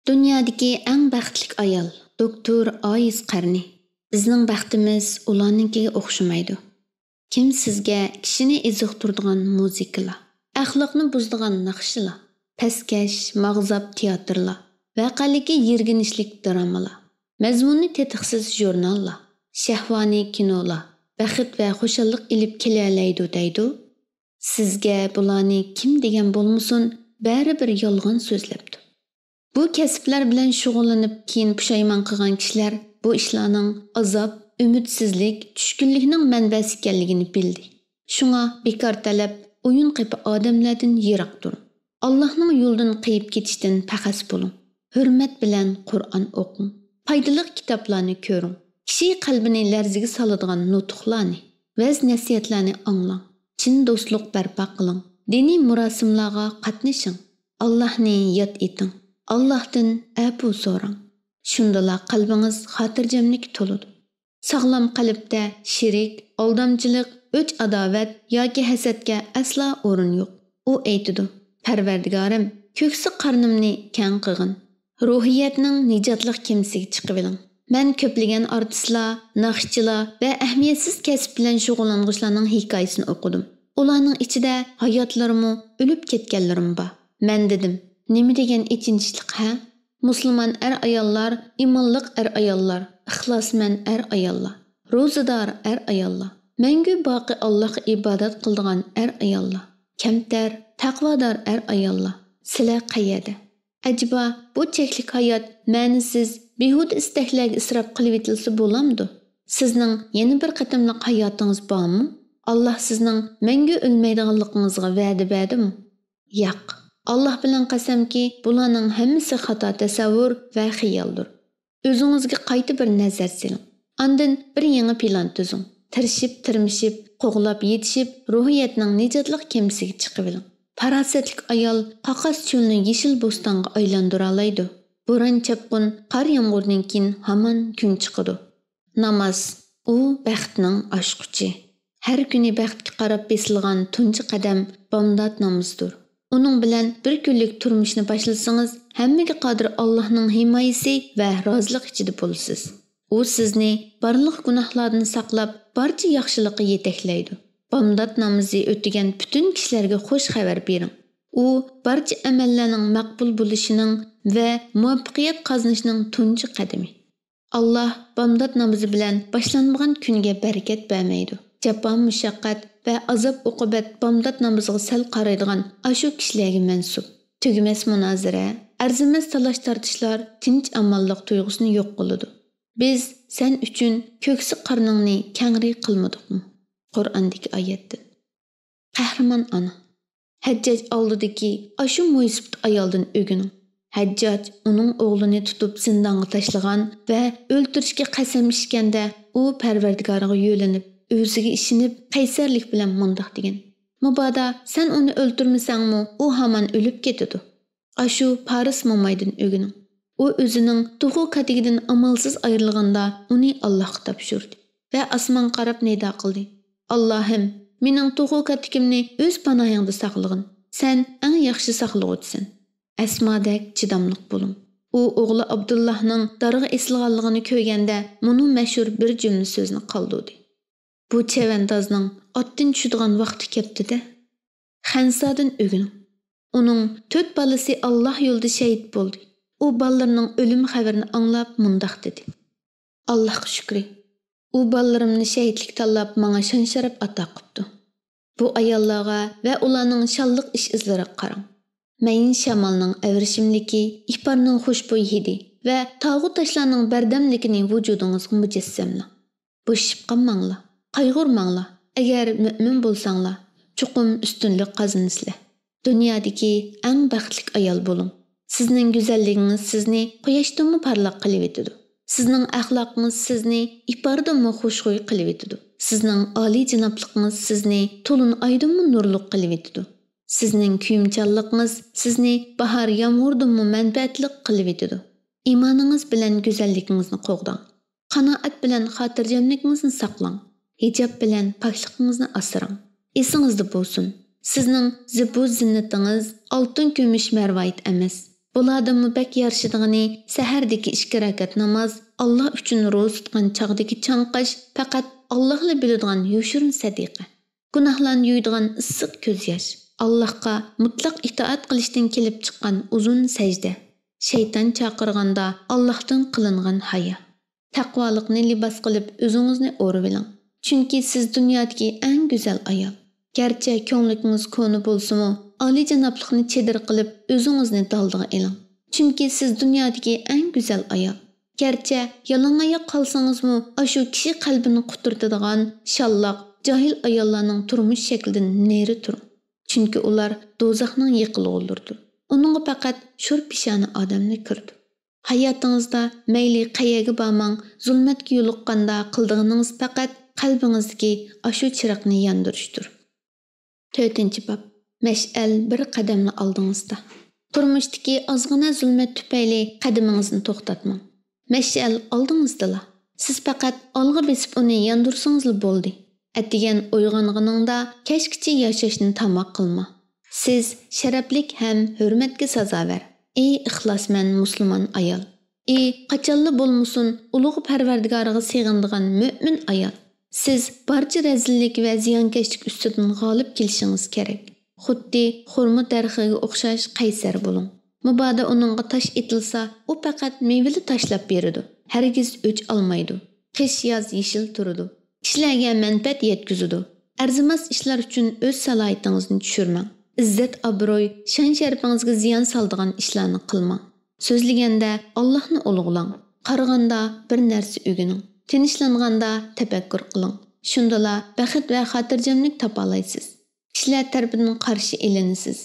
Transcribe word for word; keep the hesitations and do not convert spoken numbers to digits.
دۇنيادىكى ئەڭ بەختلىك ئايال، دوكتور ئايىز قەرنى. بىزنىڭ بەختىمىز ئۇلارنىڭكىگە ئوخشىمايدۇ. كىم سىزگە كىشىنى ئېزىقتۇرىدىغان مۇزىكىلا، ئەخلاقنى بۇزىدىغان ناخشىلا، پەسكەش، ماغزاپ تىياتىرلا، ۋەقەلىكى يىرگىنچلىك درامىلا، مەزمۇنى تېتىقسىز ژۇرناللا، شەھۋانىي كىنولا بەخت ۋە خۇشاللىق ئېلىپ كېلەلەيدۇ دەيدۇ؟ سىزگە بۇلارنى كىم دېگەن بولمىسۇن، بەرىبىر يالغان سۆزلەپتۇ. بۇ كەسىپلەر بىلەن شۇغۇللىنىپ، كېيىن پۇشايمان قىلغان كىشىلەر بۇ ئىشلارنىڭ ئازاب، ئۈمىدسىزلىك، چۈشكۈنلۈكنىڭ مەنبەسى ئىكەنلىكىنى بىلدى. شۇڭا بىكار تەلەپ، ئويۇن قېپى ئادەملەردىن يىراق تۇرۇڭ. ئاللاھنىڭ يولىدىن قېيىپ كېتىشتىن پەخەس بولۇڭ. ھۆرمەت بىلەن قۇرئان ئوقۇڭ. پايدىلىق كىتابلارنى كۆرۈڭ. كىشى قەلبىنى لەرزىگە سالىدىغان نۇتۇقلارنى، ۋەز-نەسىھەتلەرنى ئاڭلاڭ. چىن دوستلۇق بەرپا قىلىڭ. دىنىي مۇراسىملارغا قاتنىشىڭ. ئاللاھنى ياد ئېتىڭ. ئاللاھتىن ئەپۇ سوراڭ. شۇندىلا قەلبىڭىز خاتىرجەملىككە تولىدۇ. ساغلام قەلبتە شېرىك، ئالدامچىلىق، ئۆچ-ئاداۋەت ياكى ھەسەتكە ئەسلا ئورۇن يوق. ئۇ ئېيتىدۇ: «پەرۋەردىگارىم، كۆكسى قارنىمنى كەڭ قىلغىن. روھىيەتنىڭ نىجاتلىق كېمىسىگە چىقىۋېلىڭ.» مەن كۆپلىگەن ئارتىسلار، ناخشىچىلار ۋە ئەھمىيەتسىز كەسىپ بىلەن شۇغۇللانغۇچىلارنىڭ ھېكايىسىنى ئوقۇدۇم. ئۇلارنىڭ ئىچىدە ھاياتلىرىمۇ، ئۆلۈپ كەتكەنلىرىمۇ بار. مەن دېدىم: «نېمە دېگەن ئېچىنىشلىق ھە؟ مۇسۇلمان ئەر-ئاياللار، ئىمانلىق ئەر-ئاياللار، ئىخلاسمەن ئەر-ئاياللار، روزىدار ئەر-ئاياللار، مەڭگۈ باقى ئاللاھقا ئىبادەت قىلىدىغان ئەر-ئاياللار، كەمتەر، تەقۋادار ئەر-ئاياللار، سىلەر قەيەردە؟ ئەجەبا، بۇ چەكلىك ھايات مەنىسىز، بىھۇدە ئىستەكلەرگە ئىسراپ قىلىۋېتىلسە بولامدۇ؟ سىزنىڭ يەنە بىر قېتىملىق ھاياتىڭىز بارمۇ؟ ئاللاھ سىزنىڭ مەڭگۈ ئۆلمەيدىغانلىقىڭىزغا ۋەدە بەردىمۇ؟ ياق. ئاللاھ بىلەن قەسەمكى، بۇلارنىڭ ھەممىسى خاتا تەسەۋۋۇر ۋە خىيالدۇر. ئۆزىڭىزگە قايتا بىر نەزەر سېلىڭ. ئاندىن بىر يېڭى پىلان تۈزۈڭ. تىرىشىپ، تىرمىشىپ، قوغلاپ يېتىشىپ، روھىيەتنىڭ نىجاتلىق كېمىسىگە چىقىۋېلىڭ. پاراسەتلىك ئايال قاقاس چۆلنى يېشىل بوستانغا ئايلاندۇرالايدۇ. بوران-چاپقۇن، قار-يامغۇردىن كېيىن ھامان كۈن چىقىدۇ. ناماز، ئۇ بەختنىڭ ئاچقۇچى. ھەر كۈنى بەختكە قاراپ بېسىلغان تۇنجى قەدەم بامدات نامىزىدۇر. ئۇنىڭ بىلەن بىر كۈنلۈك تۇرمۇشنى باشلىسىڭىز، ھەممىگە قادىر ئاللاھنىڭ ھىمايىسى ۋە رازىلىقى ئىچىدە بولىسىز. ئۇ سىزنى بارلىق گۇناھلاردىن ساقلاپ، بارچە ياخشىلىققا يېتەكلەيدۇ. بامدات نامىزى ئۆتىگەن پۈتۈن كىشىلەرگە خۇش خەۋەر بېرىڭ. ئۇ بارچە ئەمەللەرنىڭ مەقبۇل بولۇشىنىڭ ۋە مۇۋەپپەقىيەت قازىنىشنىڭ تۇنجى قەدىمى. ئاللاھ بامدات نامىزى بىلەن باشلانمىغان كۈنگە بەرىكەت بەرمەيدۇ. جاپا-مۇشەققەت ۋە ئازاب-ئوقۇبەت بامدات نامىزىغا سەل قارايدىغان ئاشۇ كىشىلەرگە مەنسۇپ. تۈگىمەس مۇنازىرە، ئەرزىمەس تالاش-تارتىشلار تىنچ-ئامانلىق تۇيغۇسىنى يوق قىلىدۇ. بىز سەن ئۈچۈن كۆكسى قارنىڭنى كەڭرى قىلمىدۇقمۇ؟ قۇرئاندىكى ئايەتتىن. قەھرىمان ئانا. ھەججاج ئالدىدىكى ئاشۇ مويسىپىت ئايالدىن ئۆگىنىڭ. ھەججاج ئۇنىڭ ئوغلىنى تۇتۇپ زىندانغا تاشلىغان ۋە ئۆلتۈرۈشكە قەسەم ئىچكەندە، ئۇ پەرۋەردىگارىغا يۆلىنىپ، ئۆزىگە ئىشىنىپ، قەيسەرلىك بىلەن مۇنداق دېگەن: «مۇبادا سەن ئۇنى ئۆلتۈرمىسەڭمۇ، ئۇ ھامان ئۆلۈپ كېتىدۇ.» ئاشۇ پارس مومايدىن ئۆگىنىڭ. ئۇ ئۆزىنىڭ توخۇ كاتىكىدىن ئامالسىز ئايرىلغاندا، ئۇنى ئاللاھقا تاپشۇردى ۋە ئاسمانغا قاراپ نىدا قىلدى: «ئاللاھىم، مېنىڭ توخۇ كاتىكىمنى ئۆز پاناھىڭدا ساقلىغىن. سەن ئەڭ ياخشى ساقلىغۇچىسەن. ئەسمادەك چىداملىق بولۇڭ.» ئۇ ئوغلى ئابدۇللاھنىڭ دارغا ئېسىلغانلىقىنى كۆرگەندە، مۇنۇ مەشھۇر بىر جۈملە سۆزنى قالدۇردى: «بۇ چەۋەندازنىڭ ئاتتىن چۈشىدىغان ۋاقتى كەپتۇ-دە.» خەنسادىن ئۆگىنىڭ. ئۇنىڭ تۆت بالىسى ئاللاھ يولىدا شەھىت بولدى. ئۇ بالىلىرىنىڭ ئۆلۈم خەۋىرىنى ئاڭلاپ مۇنداق دېدى: «ئاللاھقا شۈكرى، ئۇ بالىلىرىمنى شەھىتلىك تاللاپ، ماڭا شان-شەرەپ ئاتا قىپتۇ.» بۇ ئاياللارغا ۋە ئۇلارنىڭ شانلىق ئىش-ئىزلىرىغا قاراڭ. مەيىن شامالنىڭ ئەۋرىشىملىكى، ئىپارنىڭ خۇشبۇي ھىدى ۋە تاغۇ تاشلارنىڭ بەردەملىكىنى ۋۇجۇدىڭىزغا مۇجەسسەملەڭ. بوشىشىپ قالماڭلار، قايغۇرماڭلار. ئەگەر مۆمىن بولساڭلار، چوقۇم ئۈستۈنلۈك قازىنىسىلەر. دۇنيادىكى ئەڭ بەختلىك ئايال بولۇڭ. سىزنىڭ گۈزەللىكىڭىز سىزنى قۇياشتىنمۇ پارلاق قىلىۋېتىدۇ. سىزنىڭ ئەخلاقىڭىز سىزنى ئىپاردىنمۇ خۇشخۇي قىلىۋېتىدۇ. سىزنىڭ ئالىيجانابلىقىڭىز سىزنى تولۇن ئايدىنمۇ نۇرلۇق قىلىۋېتىدۇ. سىزنىڭ كۆيۈمچانلىقىڭىز سىزنى باھار يامغۇردىنمۇ مەنپەئەتلىك قىلىۋېتىدۇ. ئىمانىڭىز بىلەن گۈزەللىكىڭىزنى قوغداڭ. قانائەت بىلەن خاتىرجەملىكىڭىزنى ساقلاڭ. ھىجاب بىلەن پاكلىقىڭىزنى ئاسراڭ. ئېسىڭىزدە بولسۇن، سىزنىڭ زىبۇ زىننىتىڭىز ئالتۇن كۈمۈش مەرۋايىت ئەمەس، بۇلاردىنمۇ بەك يارىشىدىغىنى سەھەردىكى ئىككى رەكەت ناماز، ئاللا ئۈچۈن روزا تۇتقان چاغدىكى چاڭقاش، پەقەت ئاللالا بىلىدىغان يوشۇرۇن سەدىقە. گۇناھلارنى يۇيىدىغان ئىسسىق كۆز ياش، ئاللاھقا مۇتلەق ئىتائەت قىلىشتىن كېلىپ چىققان ئۇزۇن سەجدە، شەيتان چاقىرغاندا ئاللاھتىن قىلىنغان ھايا. تەقۋالىقنى لىباس قىلىپ ئۆزىڭىزنى ئورىۋېلىڭ. چۈنكى سىز دۇنيادىكى ئەڭ گۈزەل ئايال. گەرچە كۆڭلىكىڭىز كونا بولسىمۇ، ئالىيجانابلىقنى چېدىر قىلىپ ئۆزىڭىزنى دالدىغا ئېلىڭ. چۈنكى سىز دۇنيادىكى ئەڭ گۈزەل ئايال. گەرچە يالاڭ ئاياق قالسىڭىزمۇ، ئاشۇ كىشى قەلبىنى قۇترىتىدىغان شاللاق، جاھىل ئاياللارنىڭ تۇرمۇش شەكلىدىن نېرى تۇرۇڭ. چۈنكى ئۇلار دوزاخنىڭ يېقىلغۇلىرىدۇر. ئۇنىڭغا پەقەت شور پېشانە ئادەملا كىرىدۇ. ھاياتىڭىزدا مەيلى قەيەرگە بارماڭ، زۇلمەتكە يولۇققاندا قىلىدىغىنىڭىز پەقەت قەلبىڭىزدىكى ئاشۇ چىراغنى ياندۇرۇشتۇر. تۆتىنچى باب. مەشئەل بىر قەدەملا ئالدىڭىزدا. تۇرمۇشتىكى ئازغىنە زۇلمەت تۈپەيلى قەدىمىڭىزنى توختاتماڭ. مەشئەل ئالدىڭىزدىلا. سىز پەقەت ئالغا بېسىپ ئۇنى ياندۇرسىڭىزلا بولدى. ئەتىگەن ئويغانغىنىڭدا كەچكىچە ياشاشنى تاما قىلما. سىز شەرەپلىك ھەم ھۆرمەتكە سازاۋەر، ئى ئىخلاسمەن مۇسۇلمان ئايال! ئى، قاچانلا بولمىسۇن، ئۇلۇغ پەرۋەردىگارىغا سېغىنىدىغان مۆمىن ئايال! سىز بارچە رەزىللىك ۋە زىيانكەشلىك ئۈستىدىن غالىب كېلىشىڭىز كېرەك. خۇددى خورما دەرىخىگە ئوخشاش قەيسەر بولۇڭ. مۇبادا ئۇنىڭغا تاش ئېتىلسا، ئۇ پەقەت مېۋىلا تاشلاپ بېرىدۇ، ھەرگىز ئۆچ ئالمايدۇ. قىش-ياز يېشىل تۇرىدۇ. كىشىلەرگە مەنپەئەت يەتكۈزىدۇ. ئەرزىمەس ئىشلار ئۈچۈن ئۆز سالاھىيىتىڭىزنى چۈشۈرمەڭ. ئىززەت-ئابرۇي، شان-شەرىپىڭىزگە زىيان سالىدىغان ئىشلارنى قىلماڭ. سۆزلىگەندە ئاللاھنى ئۇلۇغلاڭ. قارىغاندا بىر نەرسە ئۆگىنىڭ. تىنچلانغاندا تەپەككۇر قىلىڭ. شۇندىلا بەخت ۋە خاتىرجەملىك تاپالايسىز. كىشىلەر تەرىپىدىن قارشى ئېلىنىسىز.